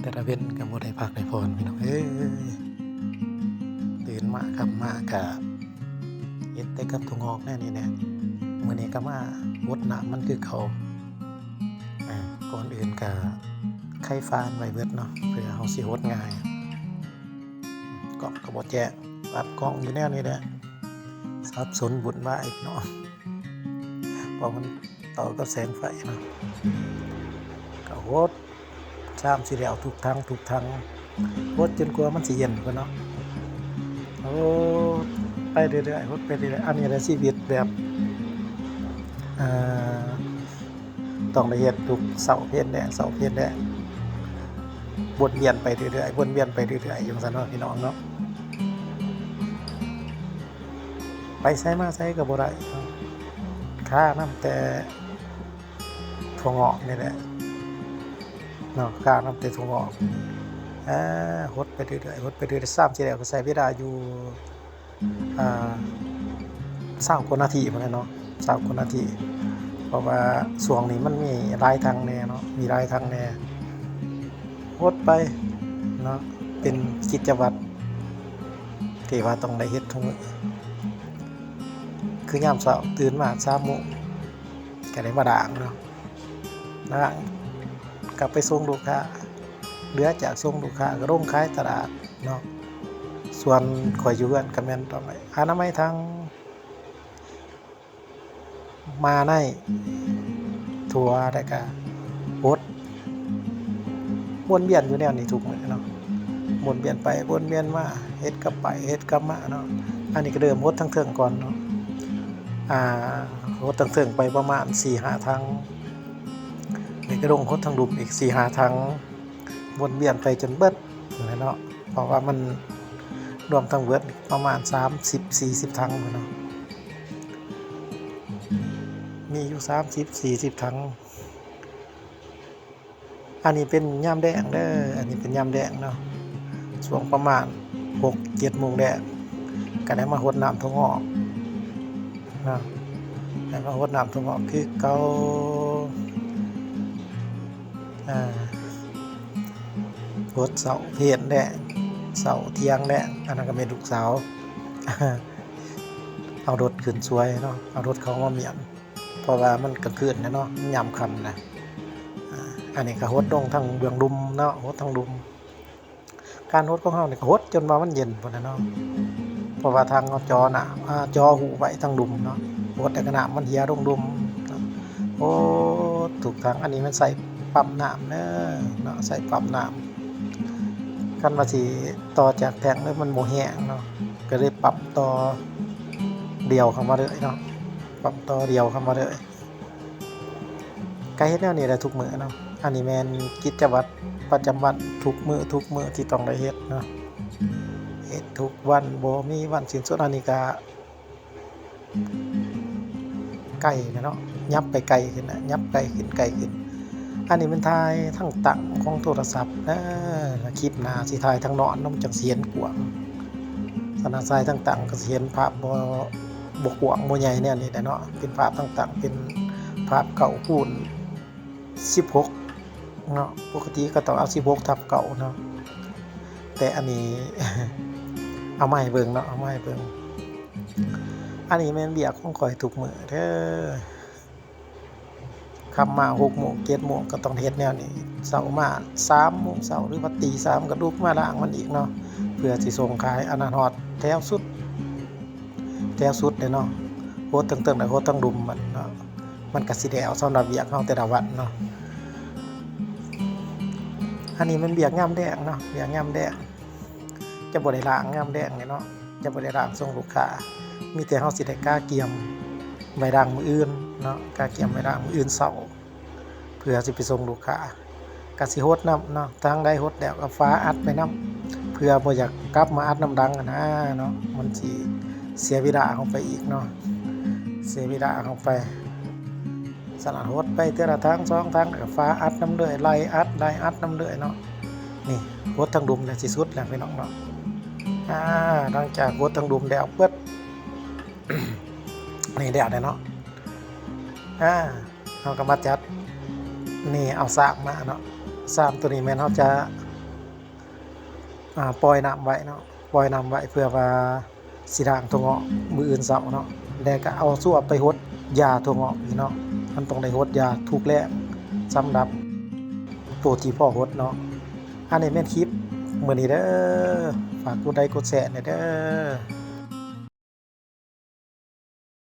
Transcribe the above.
ແຕ່ລະເວັນກໍບໍ່ໄດ້ພັກໄດ້ຜ່ອນພີ່ນ້ອງເອີຍ. ຕື່ນມາຄ່ຳມາກະເຮັດແຕ່ກັບຖົ່ວງອກແນວນີ້ແຫຼະ. ມື້ນີ້ກໍມາຫົດນ້ຳມັນຄືເກົ່າ. ອາ ກ່ອນອື່ນກະໄຂຝາໄວ້ເບິດເນາະ ເພື່ອເຮົາຊິຫົດງ່າຍ. ກ້ອງກໍບໍ່ແຈ້ງ ປັບກ້ອງຢູ່ແນວນີ້ແຫຼະ ສັບສົນວຸ່ນວາຍເນາະ ເພາະມັນ ຕໍ່ກັບແສງໄຟເນາະ ກໍຫົດຊາມຊິແລ້ວທຸກຖັງ ທຸກຖັງ ຫົດຈົນກວ່າມັນຊິເຢັນພຸ້ນເນາະ. ໂອ້ ໄປເລື້ອຍໆ ຫົດໄປເລື້ອຍໆ. ອັນນີ້ແຫຼະຊີວິດແບບ ເອີ ຕ້ອງໄດ້ເຮັດທຸກເຊົ້າເພນແລງ ເຊົ້າເພນແລງ ວົນວຽນໄປເລື້ອຍໆ ວົນວຽນໄປເລື້ອຍໆ ຈັ່ງຊັ້ນເນາະ ພີ່ນ້ອງເນາະ. ໄປໃສມາໃສກໍບໍ່ໄດ້ ຄານຳແຕ່ຖົ່ວງອກນີ້ແຫຼະເນາະ ຄານຳແຕ່ຖົ່ວງອກ. ອາ ຫົດໄປເລື້ອຍໆ ຫົດໄປເລື້ອຍໆ ຊາມຊິແລ້ວ ກໍໃຊ້ເວລາຢູ່ ອາ ຊາວກວ່ານາທີພຸ້ນແຫຼະເນາະ ຊາວກວ່ານາທີ ເພາະວ່າຊ່ວງນີ້ມັນມີຫຼາຍຖັງແດ່ເນາະ ມີຫຼາຍຖັງແດ່ ຫົດໄປເນາະ ເປັນກິດຈະວັດ ທີ່ວ່າຕ້ອງໄດ້ເຮັດທຸກມື້ ຄືຍາມເຊົ້າຕື່ນມາສາມໂມງ ກໍໄດ້ມາລ້າງເນາະ ລ້າງ ກັບໄປສົ່ງລູກຄ້າ ເຫຼືອຈາກສົ່ງລູກຄ້າກໍລົງຂາຍຕະຫຼາດເນາະ. ສ່ວນຂ້ອຍຢູ່ເຮືອນກໍແມ່ນຕ້ອງໄດ້ອະນາໄມຖັງ ມາໃນຖົ່ວ ແລ້ວກະຫົດ ວົນວຽນຢູ່ແນວນີ້ທຸກມື້ເນາະ ວົນວຽນໄປວົນວຽນມາ ເຮັດກັບໄປເຮັດກັບມາເນາະ. ອັນນີ້ກໍເລີ່ມຫົດທາງເທິງກ່ອນເນາະ ອາ ຫົດທາງເທິງໄປປະມານສີ່ຫ້າຖັງ ນີ້ກໍລົງຫົດທາງລຸ່ມອີກສີ່ຫ້າຖັງ ວົນວຽນໄປຈົນເບິດຫັ້ນແຫຼະເນາະ ເພາະວ່າມັນລວມທັງເບິດປະມານສາມສິບສີ່ສິບຖັງພຸ້ນເນາະ ມີຢູ່ສາມສິບສີ່ສິບຖັງ. ອັນນີ້ເປັນຍາມແລງເດີ ອັນນີ້ເປັນຍາມແລງເນາະ ຊ່ວງປະມານຫົກເຈັດໂມງແລງ ກໍໄດ້ມາຫົດນ້ຳຖົ່ວງອກເນາະ ໄດ້ມາຫົດນ້ຳຖົ່ວງອກຄືເກົ່າ. ອາ ຫົດເຊົ້າເພນແລງ ເຊົ້າທ່ຽງແລງ ອັນນັ້ນກໍແມ່ນລູກສາວ ເອົາລົດຂຶ້ນຊ່ວຍເນາະ ເອົາລົດເຂົ້າມາມ້ຽນ ເພາະວ່າມັນກາງຄືນແລ້ວເນາະ ມັນຍາມຄ່ຳແລ້ວ. ອາ ອັນນີ້ກໍຫົດລົງທາງເບື້ອງລຸ່ມເນາະ ຫົດທາງລຸ່ມ. ການຫົດຂອງເຮົານີ້ກໍຫົດຈົນວ່າມັນເຢັນພຸ້ນແຫຼະເນາະ ເພາະວ່າທາງເຮົາຈໍ້ນ້ຳ ອາ ຈໍ້ຮູໄວ້ທາງລຸ່ມເນາະ ຫົດແລ້ວກໍນ້ຳມັນເຫື່ອລົງລຸ່ມເນາະ. ໂອ້ ທຸກຖັງ ອັນນີ້ແມ່ນໃສ່ປ້ຳນ້ຳເດີເນາະ ໃສ່ປ້ຳນ້ຳ ຄັນວ່າຊິຕໍ່ຈາກແທ້ງເລີຍມັນບໍ່ແຮງເນາະ ກໍເລີຍປ້ຳຕໍ່ດ່ຽວເຂົ້າມາເລີຍເນາະ ປ້ຳຕໍ່ດ່ຽວເຂົ້າມາເລີຍ. ກະເຮັດແນວນີ້ແຫຼະທຸກມື້ເນາະ ອັນນີ້ແມ່ນກິດຈະວັດປະຈຳວັນທຸກມື້ ທຸກມື້ທີ່ຕ້ອງໄດ້ເຮັດເນາະ ເຮັດທຸກວັນ ບໍ່ມີວັນສິ້ນສຸດ. ອັນນີ້ກະໄກແລ້ວເນາະ ຫຍັບໄປໄກຂຶ້ນນະ ຫຍັບໄກຂຶ້ນ ໄກຂຶ້ນ. ອັນນີ້ແມ່ນຖ່າຍທາງຕັ້ງຂອງໂທລະສັບເດີ ຄລິບໜ້າຊິຖ່າຍທາງນອນເນາະ ມັນຈັ່ງຊິເຫັນກວ້າງ. ສະນັ້ນຖ່າຍທາງຕັ້ງກໍຊິເຫັນພາບບໍ່ ບໍ່ກວ້າງບໍ່ໃຫຍ່ແນວນີ້ແຫຼະເນາະ ເປັນພາບຕັ້ງໆ ເປັນພາບເກົ້າຄູນສິບຫົກເນາະ ປົກກະຕິກໍຕ້ອງເອົາສິບຫົກທັບເກົ້າເນາະ ແຕ່ອັນນີ້ ເອົາມາໃຫ້ເບິ່ງເນາະ ເອົາມາໃຫ້ເບິ່ງ. ອັນນີ້ແມ່ນວຽກຂອງຂ້ອຍທຸກມື້ເດີ ຄ່ຳມາຫົກໂມງເຈັດໂມງກໍຕ້ອງເຮັດແນວນີ້ ເຊົ້າມາສາມໂມງເຊົ້າ ຫຼືວ່າຕີສາມກໍລຸກມາລ້າງມັນອີກເນາະ ເພື່ອຊິສົ່ງຂາຍ. ອັນນັ້ນຮອດແຖວສຸດ ແຖວສຸດເດ້ເນາະ ຫົດເທິງໆ ແລ້ວຫົດທາງລຸ່ມມັນເນາະ ມັນກະຊິແລ້ວສຳລັບວຽກເຮົາແຕ່ລະວັນເນາະ. ອັນນີ້ແມ່ນວຽກຍາມແລງເນາະ ວຽກຍາມແລງ ຈະບໍ່ໄດ້ລ້າງຍາມແລງນີ້ເນາະ ຈະບໍ່ໄດ້ລ້າງສົ່ງລູກຄ້າ ມີແຕ່ເຮົາຊິໄດ້ກະກຽມໄວ້ລ້າງມື້ອື່ນເນາະ ກະກຽມໄວ້ລ້າງມື້ອື່ນເຊົ້າ ເພື່ອຊິໄປສົ່ງລູກຄ້າ ກະຊິຫົດນຳເນາະ ທາງໃດຫົດແລ້ວກໍຝາອັດໄວ້ນຳ ເພື່ອບໍ່ຢາກກັບມາອັດນຳຫຼັງຫັ້ນນະເນາະ ມັນຊິເສຍເວລາເຮົາໄປອີກເນາະ ເສຍເວລາເຮົາໄປ. ສະນັ້ນຫົດໄປເທື່ອລະຖັງສອງຖັງ ແລ້ວກໍຝາອັດນຳເລື້ອຍ ໄລ່ອັດ ໄລ່ອັດນຳເລື້ອຍເນາະ. ນີ້ຫົດທາງລຸ່ມແລ້ວ ຊິສຸດແລ້ວພີ່ນ້ອງເນາະ. ອາ ຫຼັງຈາກຫົດທາງລຸ່ມແລ້ວປຶດ ນີ້ແລ້ວແຫຼະເນາະ ອາ ເຮົາກໍມາຈັດ ນີ້ເອົາຊາມມາເນາະ ຊາມໂຕນີ້ແມ່ນເຮົາຈະ ອ່າ ປ່ອຍນ້ຳໄວ້ເນາະ ປ່ອຍນ້ຳໄວ້ເພື່ອວ່າຊິລ້າງຖົ່ວເງາະມື້ອື່ນເຊົ້າເນາະ ແລ້ວກໍເອົາຊົ່ວໄປຫົດຢາຖົ່ວເງາະອີກເນາະ. ມັນຕ້ອງໄດ້ຫົດຢາທຸກແລງສຳລັບໂຕທີ່ພໍຫົດເນາະ. ອັນນີ້ແມ່ນຄລິບມື້ນີ້ເດີ ຝາກກົດໄລກົດແຊແດ່ເດີ.